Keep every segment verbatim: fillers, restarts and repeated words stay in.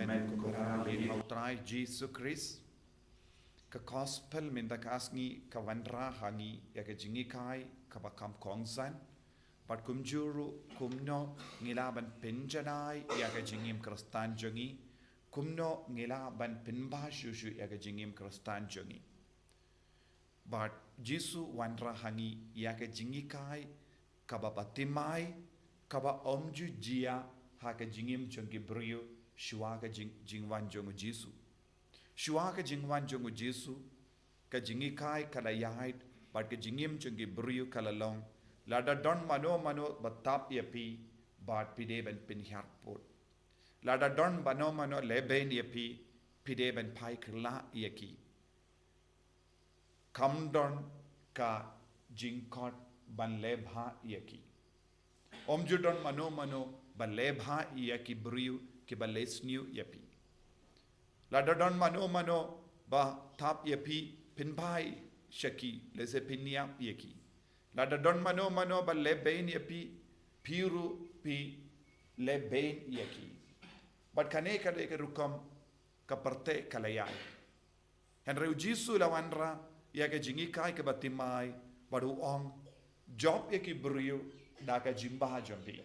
Ko Trai Jisu Khrist. Ka gospel mynta ka sngi ka wanrah ha ngi ïa ka jinghikai kaba kham kongsan. Bad kumjuh ruh kumno ngi lah ban pynjanai ïa ka jingim Khristan jong ngi. Kumno ngi lah ban pynbha shuh shuh ïa ka jingim Khristan jong ngi. Bad Jisu wanrah ha ngi ïa ka jinghikai kaba baptismai, kaba ym ju jia ha ka jingim jong ki briew shuwa ka jing, jingwan jong u Jisu. Shuwa ka jingwan jong u Jisu, ka jinghikai ka la ïaid, bad ka jingim jong ki briew ka la long. Lada don mano mano ba tap ïa phi, bad phi dei ban pynhiar put. Lada don mano mano lehbeiñ ïa phi, phi dei ban phai kylla ïa ki. Kam don ka jingkhot ban lehbha ïa ki. Ym ju don mano mano ba lehbha ïa ki briew kiba leh sniew ïa phi. Lada don mano mano ba tap ïa phi, pynbha sha ki, lehse pynïap ïa ki. Lada don mano mano ba lehbeiñ ïa phi, phi ruh phi lehbeiñ ïa ki. Bad kane ka dei ka rukom ka pyrthei ka la ïaid. Hynrei u Jisu u la wanrah ïa ka jinghikai kaba baptismai, bad u ong, jop ïa ki briew da ka jingbha jong phi.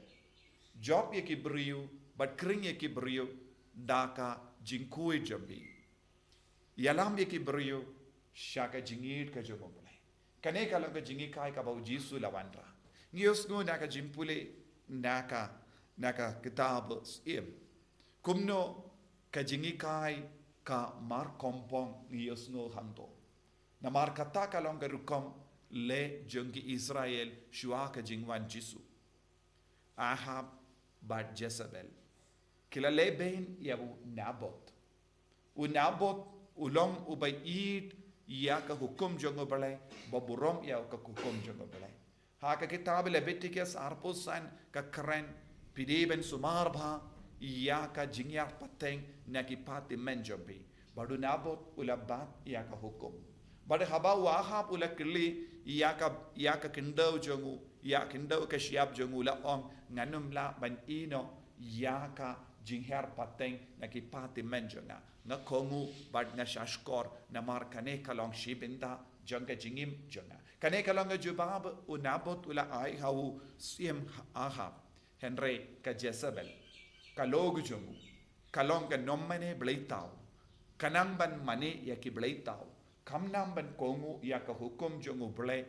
Jop ïa ki briew, bad khring ïa ki briew da ka jingkhuid jong phi. Ïalam ïa ki briew sha ka jingïeit ka jong U Blei. Kane ka long ka jinghikai kaba u Jisu u la wanrah. Ngi ïohsngew na ka jingpule, na ka, na ka kitab Syiem. Kumno ka jinghikai ka markongpong ngi ïohsngew hangto. Namar kata ka long ka rukom leh jong ki Israel shuwa ka jingwan Jisu. Ahab bad Jezebel ki la lehbeiñ ïa u Naboth. U Naboth u long uba ïeit ïa ka hukum jong U Blei, ba burom ïa ka hukum jong U Blei. Ha ka kitab Lebitikos arphew san ka kren, phi dei ban sumar bha ïa ka jingïar pateng na ki phad tymmen jong phi. Bad u Naboth u la bat ïa ka hukum. Bad haba u Ahab u la kylli ïa ka, ïa ka khyndew jong u, ïa ka khyndew ka shyiap jong u, u la ong, ngan ym lah ban ïehnoh ïa ka jingïar pateng na ki phad tymmen jong nga. Nga kohnguh bad nga shahshkor, namar kane ka long shi bynta jong ka jingim jong nga. Kane ka long ka jubab u Naboth u la ai ha u Syiem Ahab. Hynrei ka Jezebel, ka lok jong u, ka long ka nongmane bleithaw. Ka nang ban mane ïa ki bleithaw. Kam nang ban kohnguh ïa ka hukum jong U Blei,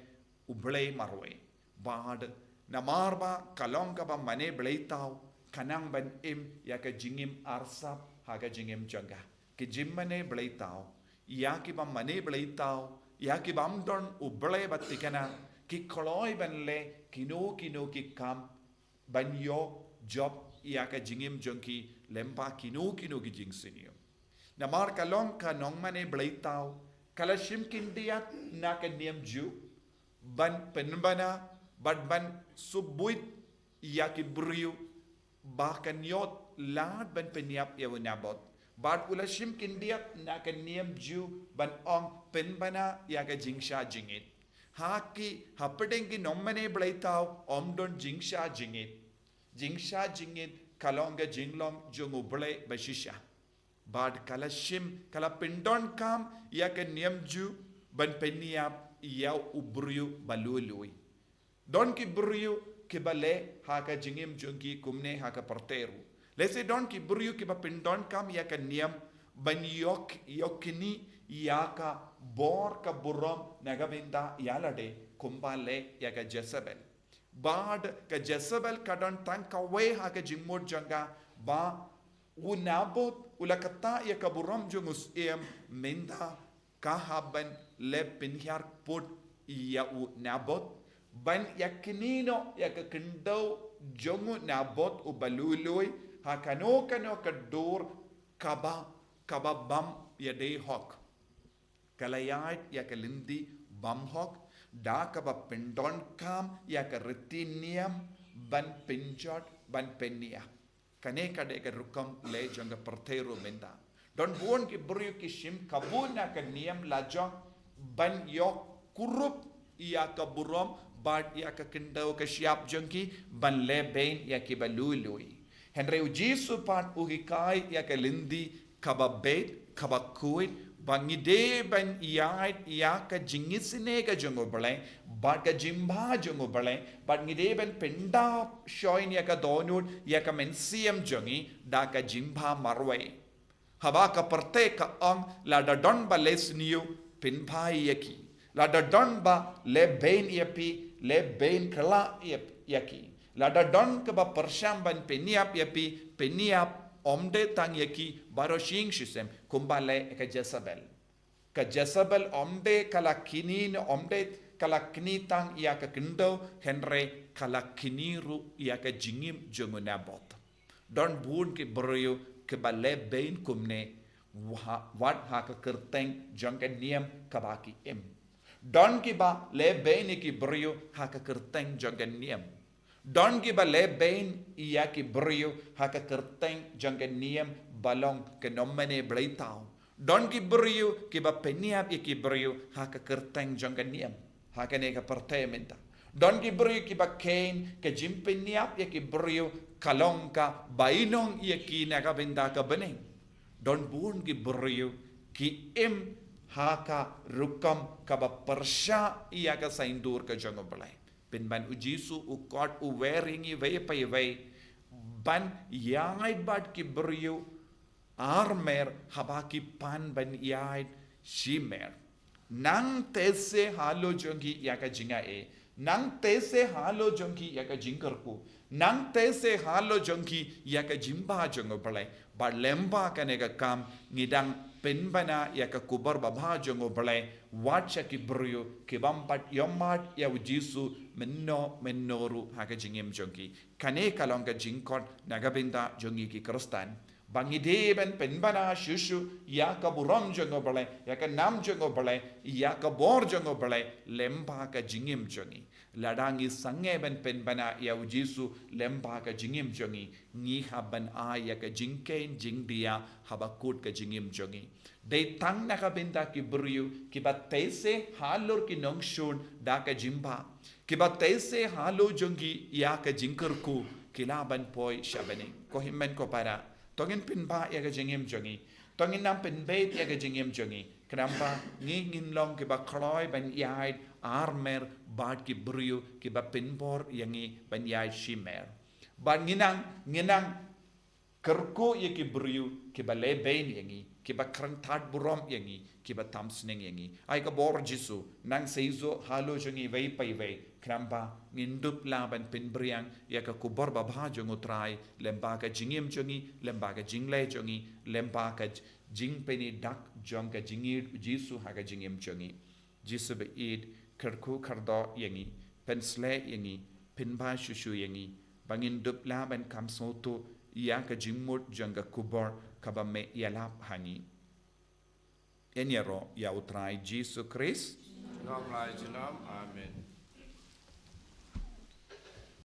U Blei marwei. Bad namar ba ka long kaba mane bleithaw, ka nang ban im ïa ka jingim arsap ha ka jingim jong ka. Ki jingmane bleithaw, ïa ki bym mane bleithaw, ïa ki bym don U Blei ba thikna, ki kloi ban leh kino kino ki kam ban ïoh jop ïa ka jingim jong ki lyngba kino kino ki jingsniew. Namar ka long ka nongmane bleithaw, ka la shim khyndiat na ka niam Jiw ban pynbna bad ban submit ïa ki briew ba kan ïoh lad ban pynïap ïa u Naboth. Bad u la shim khyndiat na ka niam Jiw ban ong pynbna ïa ka jingshah jingit. Ha ki, hapdeng ki nongmane bleithaw ym don jingshah jingit. Jingshah jingit ka long ka jinglong jong U Blei ba shisha. Bad ka la shim, ka la pyndonkam ïa ka niam Jiw ban pynïap ïa u briew ba lui lui. Don ki briew kiba leh ha ka jingim jong ki kumne ha ka pyrthei ruh. Lehse don ki briew kiba pyndonkam ïa ka niam ban ïoh, ïoh kynnoh ïa ka bor ka burom na ka bynta ïa lade, kumba leh ïa ka Jezebel. Bad ka Jezebel ka don tang kawei ha ka jingmut jong ka, ba u Naboth u la ktah ïa ka burom jong u Syiem, mynta ka hap ban leh pynhiar put ïa u Naboth, ban ïa kynnoh ïa ka khyndew jong u Naboth uba lui lui ha kano kano ka dur kaba, kaba bym ïadei hok. Ka la ïaid ïa ka lynti bymhok da kaba pyndonkam ïa ka riti niam ban pynjot ban pynïap. Kane ka dei ka rukom leh jong ka pyrthei ruh mynta. Don bun ki briew ki shim kabu na ka niam lajong ban ïoh kurup ïa ka burom bad ïa ka khyndew ka shyiap jong ki ban leh beiñ ïa kiba lui lui. Hynrei u Jisu pat u hikai ïa ka lynti kaba beit, kaba khuid, ba ngi dei ban ïaid ïa ka jingisynei ka jong u Blei, bad ka jingbha jong u Blei, bad ngi dei ban pyndap shoi ïa ka dohnud, ïa ka mynsiem jong ngi, da ka jingbha marwei. Haba ka pyrthei ka ong lada don ba leh sniew pynbha ïa ki. Lada don ba leh bein ïa phi, leh bein kylla ïa, ïa ki. Lada don kaba pyrshang ban pynïap ïa phi, pynïap, ym dei tang ïa ki baroh shi ïing shi sem, kumba leh ka Jezebel. Ka Jezebel ym dei ka la kynnoh, ym dei ka la kynnoh tang ïa ka khyndew, hynrei ka la kynnoh ruh ïa ka jingim jong u Naboth. Don bun ki briew kiba leh bein kumne, wa-, wat ha ka kyrteng jong ka niam kaba ki im. Don kiba leh bein ïa ki briew ha ka kyrteng jong ka niam. Don kiba leh bein ïa ki briew ha ka kyrteng jong ka niam ba long ka nongmane bleithaw. Don ki briew kiba pynïap ïa ki briew ha ka kyrteng jong ka niam. Ha kane ka pyrthei mynta. Don ki briew kiba kheiñ ka jingpynïap ïa ki briew ka long ka bainong ïa ki na ka bynta ka bneng. Don bun ki briew ki im ha ka rukom kaba pyrshah ïa ka saiñdur ka jong u Blei. Pynban u Jisu u khot u wer ïa ngi iwei pa iwei ban ïaid bad ki briew armer haba ki pan ban ïaid shimer. Nang theisoh halor jong ki ïa ka jingai. Nang theisoh halor jong ki ïa ka jingkyrkhu. Nang theisoh halor jong ki ïa ka jingbha jong u Blei. Bad lyngba kane ka kam ngi dang pynbna ïa ka khubor babha jong u Blei. Wat sha ki briew ki bym pat ïohmad ïa u Jisu mynno mynno ruh ha ka jingim jong ki. Kane ka long ka jingkhot na ka bynta jong ngi ki Khristan. Ba ngi dei ban pynbna shuh shuh ïa ka burom jong u Blei, ïa ka nam jong u Blei, ïa ka bor jong u Blei, lyngba ka jingim jong ngi. Lada ngi sangeh ban pynbna ïa u Jisu lyngba ka jingim jong ngi, ngi hap ban ai ïa ka jingkheiñ jingdiah haba kut ka jingim jong ngi. Dei tang na ka bynta ki briew, kiba theisoh halor ki nongshun da ka jingbha. Kiba theisoh halor jong ki ïa ka jingkyrkhu, ki lah ban poi sha bneng. Ko hynmen ko para, to ngin pynbha ïa ka jingim jong ngi. To ngin nang pynbeit ïa ka jingim jong ngi. Khnang ba ngi ngin long kiba kloi ban ïaid armer bad ki briew kiba pynbor ïa ngi ban ïaid shimer. Bad ngin nang, ngin nang kyrkhu ïa ki briew kiba leh bein ïa ngi, kiba kren tad burom ïa ngi, kiba tam sneng ïa ngi. Ai ka bor Jisu, nang seisoh halor jong ngi iwei pa iwei, khnang ba ngin dup lah ban pynphriang ïa ka khubor babha jong u Trai, lyngba ka jingim jong ngi, lyngba ka jingleh jong ngi, lyngba ka j-, jingpynïaid dak jong ka jingïeit u Jisu ha ka jingim jong ngi. Jisu ba ïeit, kyrkhu kyrdoh ïa ngi, pynshlei ïa ngi, pynbha shuh shuh ïa ngi, ba ngin dup lah ban kham sngewthuh ïa ka jingmut jong ka khubor kaba me ïalap ha ngi. Yn ïaroh ïa u Trai Jisu Khrist. Long lai junom. Amen.